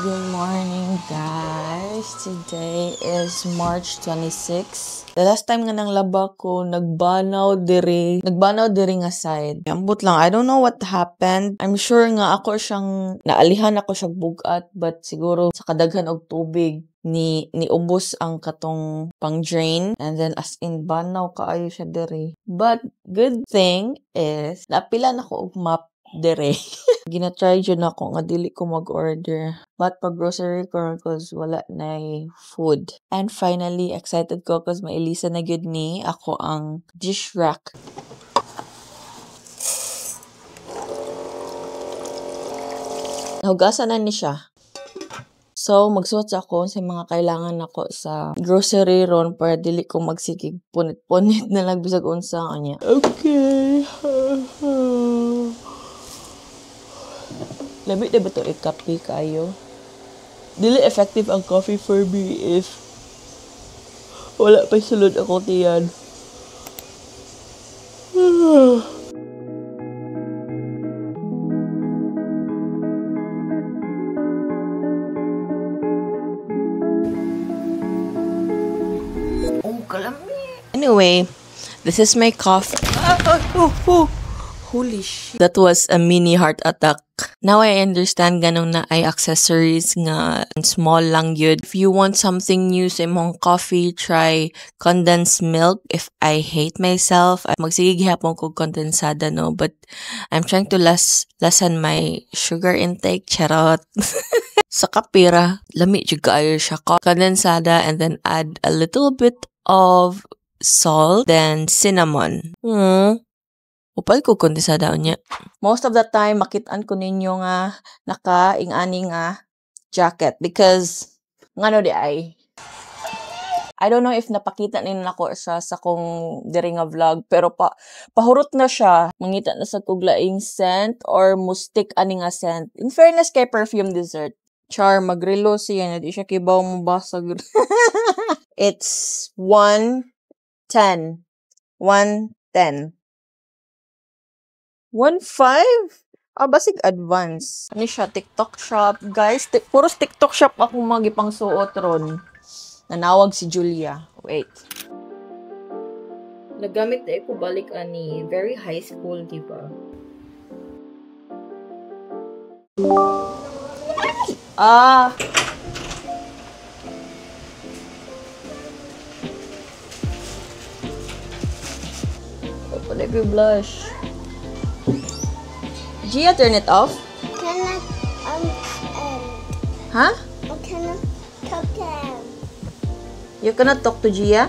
Good morning, guys. Today is March 26. The last time nga nang laba ko, nagbanaw diri. Nagbanaw diri nga side. Ambot lang. I don't know what happened. I'm sure nga ako siyang, naalihan ako siyang bugat, but siguro sa kadaghan og tubig, ni niubos ang katong pang drain, and then as in banaw kaayo siya diri. But good thing is napila na ko og map diri. Gina-try jud nako nga dili ko mag-order. But pag grocery ko cause wala na food. And finally, excited ko cause mailisa na gyud ni ako ang dish rack. Nahugasan na ni siya. So, magsuot sa ako sa mga kailangan nako sa grocery ron para dili ko magsigig punit-punit na lang bisag unsa kanya. Okay. Labi na ba ito i-kape kayo? Dili effective ang coffee for me if wala pa sulod ako tiyan. Oh, kalami. Anyway, this is my coffee. Ah, oh. Holy shit. That was a mini heart attack. Now I understand ganong na ay accessories nga small lang yun. If you want something new sa imong coffee, try condensed milk. If I hate myself, magsige gihapon ko kondensada, no? But I'm trying to lessen my sugar intake. Charot. Sa kapira, lami jud kaayo siya. Kondensada and then add a little bit of salt, then cinnamon. Upal ko kondensada niya. Most of the time, makitaan ko ninyo nga naka-ing-ani nga jacket because ngano di ay. I don't know if napakita ni nako siya sa kong diri nga vlog, pero pahurot na siya. Mangita na sa kuglaing scent or mustik ani nga scent. In fairness kay perfume dessert. Char, magrelo siya na di siya kibaw mo basag. It's 1:10. 1:10. 1:05? Ah, basig advance. Ano siya? TikTok shop. Guys, puros TikTok shop akong magipang suot ron. Nanawag si Julia. Wait. Nagamit na ko balik ani. Very high school, di ba? Ah! Pala ko blush. Gia, turn it off? Cannot Huh? I cannot talk to him. You cannot talk to Gia? Yeah.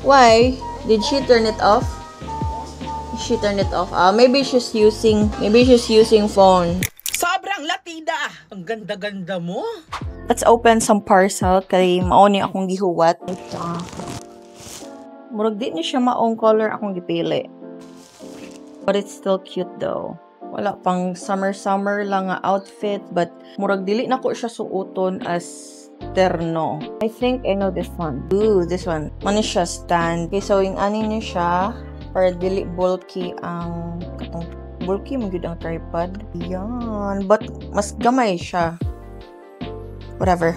Why? Did she turn it off? She turned it off. Maybe she's using phone. Sobrang latida. Ang ganda-ganda mo. Let's open some parcel kay mao ni akong gihuwat. Murag di ni siya maong color akong gipili. But it's still cute though. Wala pang summer-summer lang nga outfit, but murag dili na ko siya suoton as terno. I think I know this one. Ooh, this one. Mano siya stand. Okay, so yung ani niya siya para dili bulky ang katong bulky mo gyud ang tripod. Yan, but mas gamay siya. Whatever.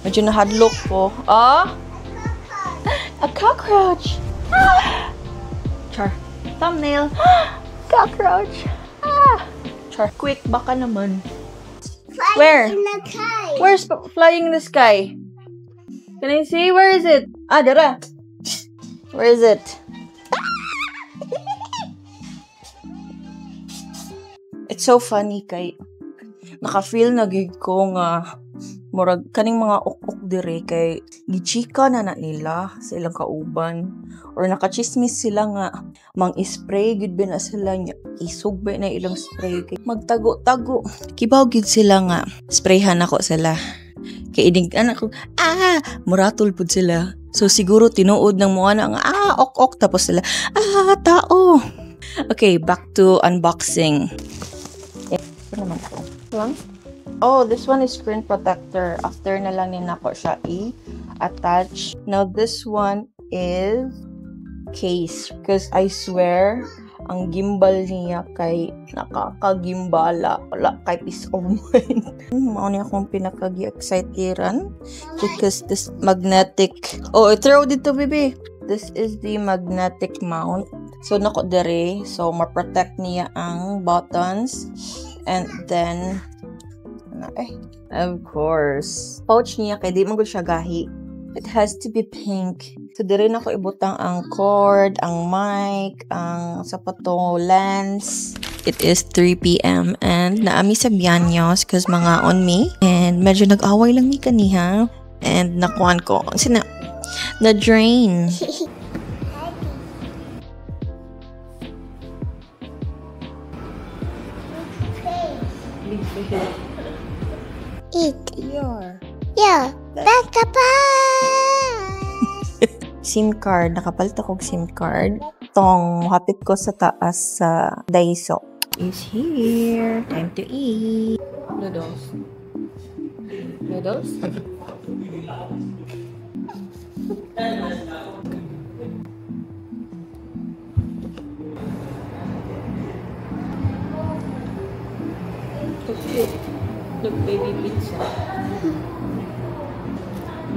Medyo nahadlok ko. Ah? A cockroach. Ah! Char. Thumbnail. Cockroach. Ah! Char. Quick, baka naman. Flying Where? in the sky. Where's flying in the sky? Can I see? Where is it? Ah, dara. Where is it? It's so funny kay naka-feel na gid ko nga murag kaning mga ok-ok dire kay gichika na na nila sa ilang kauban or nakachismis sila nga mang-spray gid ba na sila nya isog ba na ilang spray kay magtago-tago kibaw gid sila nga sprayhan ako sila kay inig anak ko muratol pud sila. So siguro tinuod ng mga na nga ok-ok tapos sila tao. Okay, back to unboxing. Ito naman to. Lang? Oh, this one is screen protector. After na lang ninako siya i-attach. Now, this one is case. Because I swear, Ang gimbal niya kay nakakagimbala. Wala kay peace of mind. Mao ni akong pinakagi-exciteran because this magnetic. Oh, throw dito, baby. This is the magnetic mount. So nako dere, so ma-protect niya ang buttons and then ano eh, of course. Pouch niya kay di man gud siya gahi. It has to be pink. So dere nako ibutang ang cord, ang mic, ang sapato, lens. It is 3 p.m. and naa mi sa Bianyos cause mangaon mi. And medyo nag-away lang mi kaniha. And nakuan ko. Sina, na-drain. Eat. Your Yeah. Baka pa. SIM card. Nakapalit akong SIM card. Tong hapit ko sa taas sa Daiso. Is here. Time to eat. Noodles. Noodles? Look, baby pizza.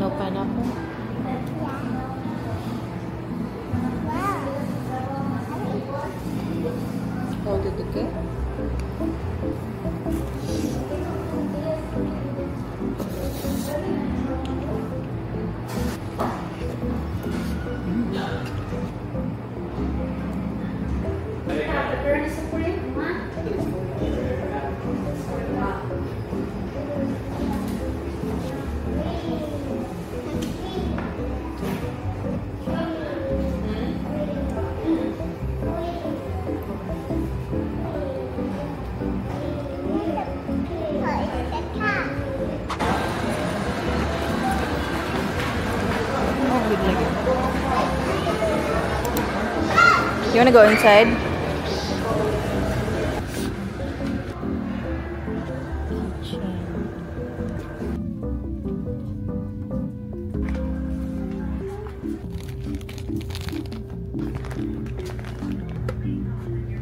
No pineapple? Wow. Hold it, okay? Oh, it's a cat. Oh, good lagi. You wanna go inside? Kitchen.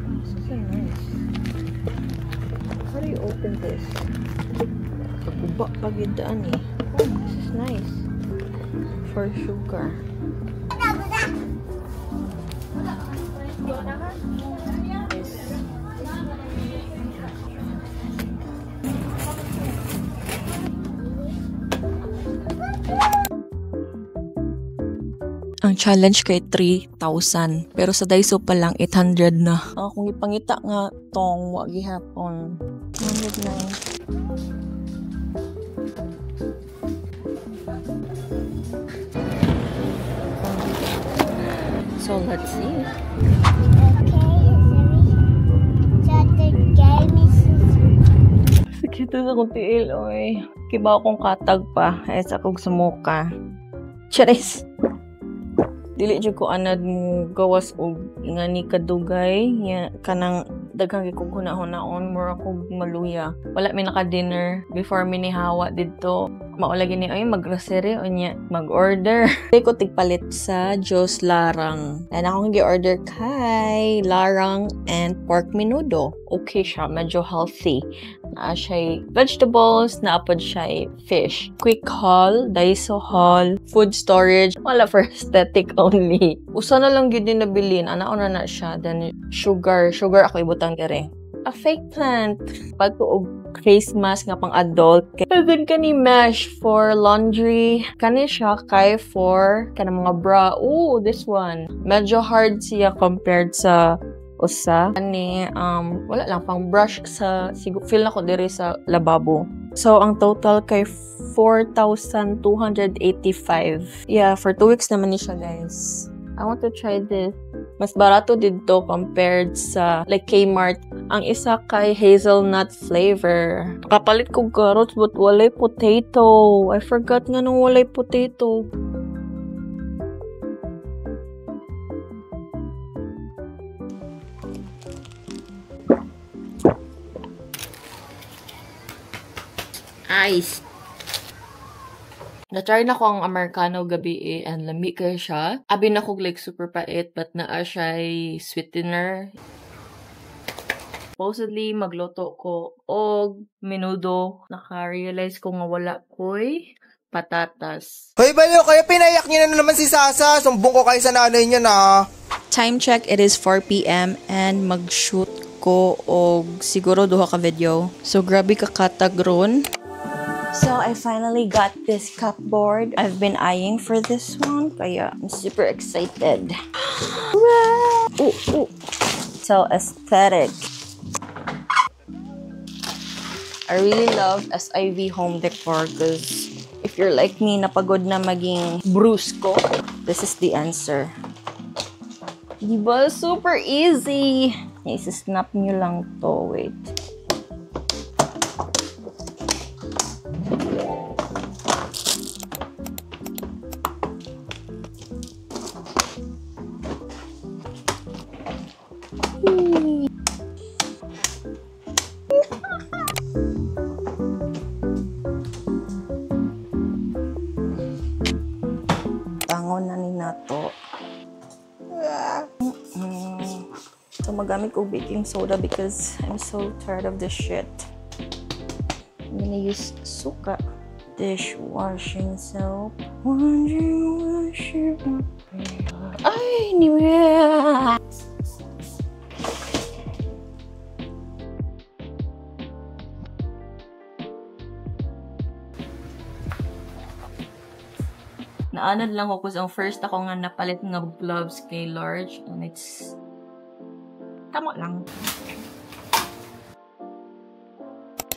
This is so nice. How do you open this? Kaguba pa gyud daan eh. Oh, this is nice. For sugar. This. Ang challenge kay 3,000. Pero sa Daiso pa lang, 800 na. Ang akong ipangita nga tong wa gihapon. 109. So let's see. Okay, so the game is Sakit sa akong tiil, oy. Kibaw akong katag pa. Ay, sa akong sumuka. Charis! Dili jud ko anad mo gawas og nga ni kadugay nya kanang daghang kog hunahon mura kog maluya. Wala mi naka-dinner before mi nihawa didto. Mao lagi ni ay maggrocery unya mag-order. Di ko tigpalit sa Jos Larang. And akong gi-order kay larang and pork menudo. Okay siya, medyo healthy. Naa siya vegetables, naa pod siya fish. Quick haul, Daiso haul, food storage, wala for aesthetic only. Usa na lang gyud ni nabilin, ana na na siya. Then sugar, sugar ako ibutang dere. A fake plant. Pag og face mask nga pang adult. And then kani mesh for laundry. Kani siya kay for kanang mga bra. Ooh, this one. Medyo hard siya compared sa usa. Kani wala lang pang brush sa sigo feel nako diri sa lababo. So ang total kay 4,285. Yeah, for 2 weeks naman ni siya, guys. I want to try this. Mas barato dito compared sa like Kmart. Ang isa kay hazelnut flavor. Kapalit ko carrots but walay potato. I forgot nga nung walay potato. Ice. Na-try na ko ang Americano gabi eh, and lami kayo siya. Abi na ko like super pait but naa siya sweetener. Supposedly, magluto ko og menudo. Naka-realize ko nga wala ko'y patatas. Hoy, baliw kayo, pinayak niyo na naman si Sasa. Sumbong ko kayo sa nanay niyo na. Time check, it is 4 p.m. and mag-shoot ko og siguro duha ka video. So, grabe ka katag ron. So I finally got this cupboard. I've been eyeing for this one, kaya I'm super excited. Ooh, ooh. So aesthetic. I really love SIV home decor because if you're like me, napagod na maging brusko, this is the answer. Diba? Super easy! Isa-snap nyo lang to. Wait. Tangon na ni nato. So magamit ko baking soda because I'm so tired of this shit. I'm gonna use suka. Dishwashing soap. Wondering what she would be. Ay, niwe. Naanad lang ko kasi ang first ako nga napalit nga gloves kay large and it's tama lang.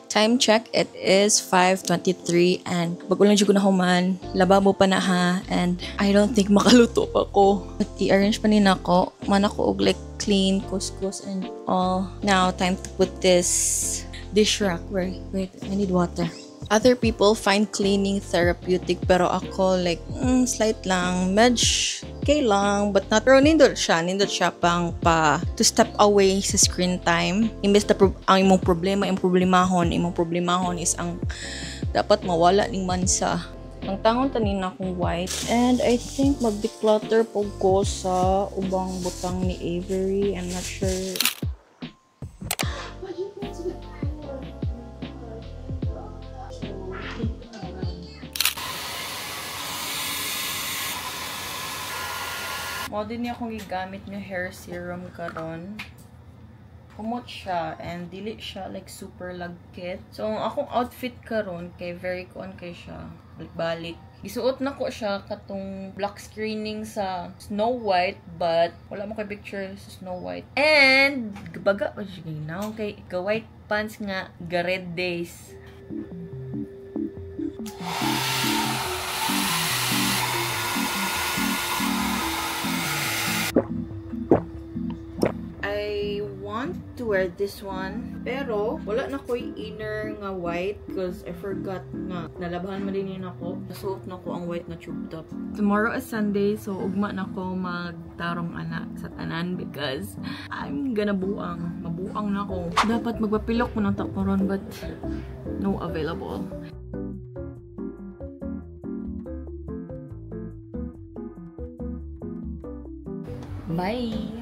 Time check, it is 5:23 and bago lang jud ko na human, lababo pa na ha, and I don't think makaluto pa ko. But i-arrange pa ni nako, man ako og like clean kuskus and all. Now time to put this dish rack. Wait, wait, I need water. Other people find cleaning therapeutic, pero ako like, slight lang, medj, okay lang, but not, pero nindot siya pang pa, to step away sa screen time. Imbes na ang imong problema, imong problemahon is ang dapat mawala ning mansa. Ang tangon tanin akong white, and I think mag-declutter po ko sa ubang butang ni Avery. I'm not sure. Mao din niya akong gigamit nga hair serum karon. Kumot siya and dili siya like super lagkit. So ang akong outfit karon kay very kuan kay siya, balik-balik. Gisuot na ko siya katong black screening sa Snow White, but wala mo kay picture sa Snow White. And baga pa siya now kay ga white pants nga ga red days. I want to wear this one, pero wala na ko'y inner nga white because I forgot nga nalabhan man din yun ako. Nasuot na ko ang white na tube top. Tomorrow is Sunday, so ugma na ko magtarong anak sa tanan because I'm gonna buang. Mabuang na ko. Dapat magpapilok mo ng takoron but no available. Bye!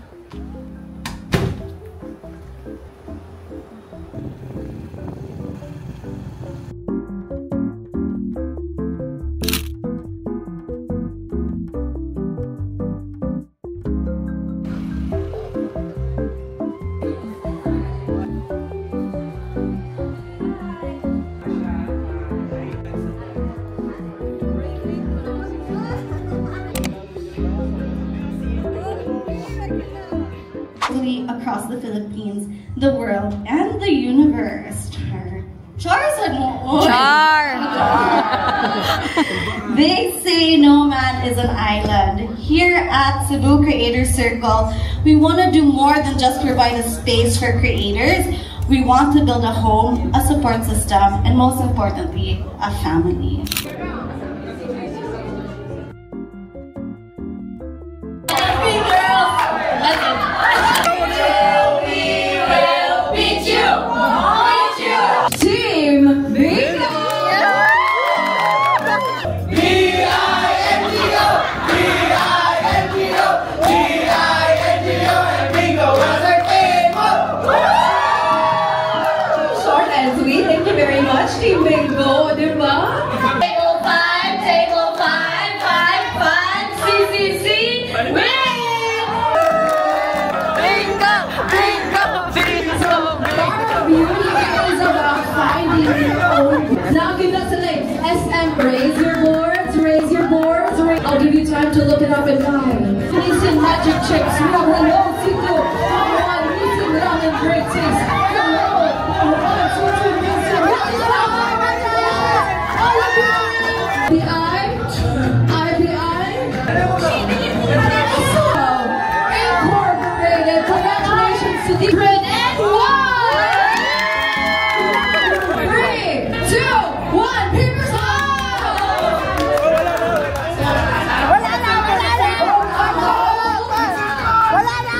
Across the Philippines, the world, and the universe. Char. Char said mo. Char! They say no man is an island. Here at Cebu Creators Circle, we want to do more than just provide a space for creators. We want to build a home, a support system, and most importantly, a family. Team Bingo! B-I-N-G-O! B-I-N-G-O! B-I-N-G-O! And bingo was our game! I'll give you time to look it up in 5. Nissin Magic Chips. We have Hello Sito. One Nissin Ramen Great Taste. Hello. 1, 2, 3, Nissin. The I, I, P, I. Incorporated. Congratulations to the and 1. 3, 2, 1. Papers out. Wala na! Wala na! Wala na!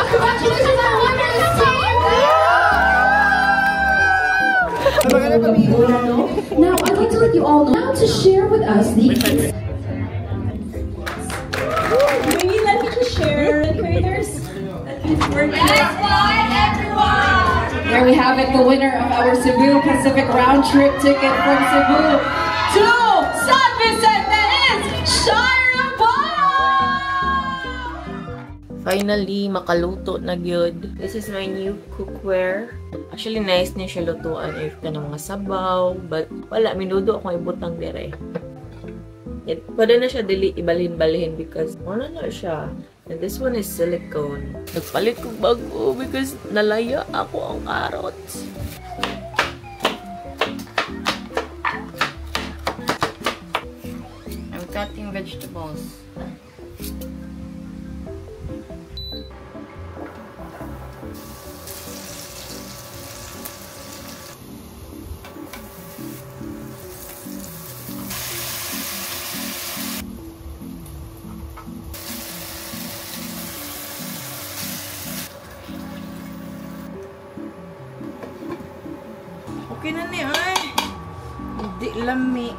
Congratulations on winning this team. Now, I'd like to let you all know now to share with us the Maybe let me just share the creators that we've worked with. There we have it, the winner of our Cebu Pacific round trip ticket from Cebu to San Vicente is Shira Ball! Finally, makaluto na gyud. This is my new cookware. Actually, nice niya siya lutuan if kanang mga sabaw. But wala, minudo akong ibutang dire. Yan, pwede na siya dili ibalhin-balhin because wala na siya. And this one is silicone. Nagpalit ko bago because nalaya ako ang carrots. I'm cutting vegetables. Okay na ni ay. Hindi lami.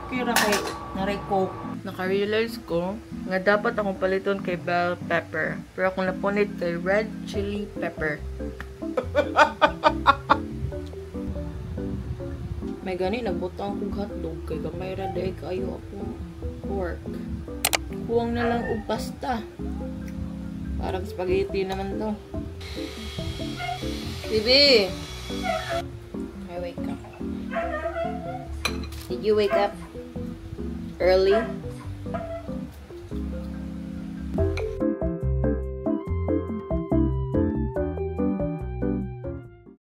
Kira kay naray coke. Naka-realize ko nga dapat akong paliton kay bell pepper. Pero akong napunit kay red chili pepper. May gani nagbutang kog hotdog kay gamay ra day kaayo akong pork. Kuwang na lang og pasta. Parang spaghetti naman to. Bibi! I wake up. Did you wake up early?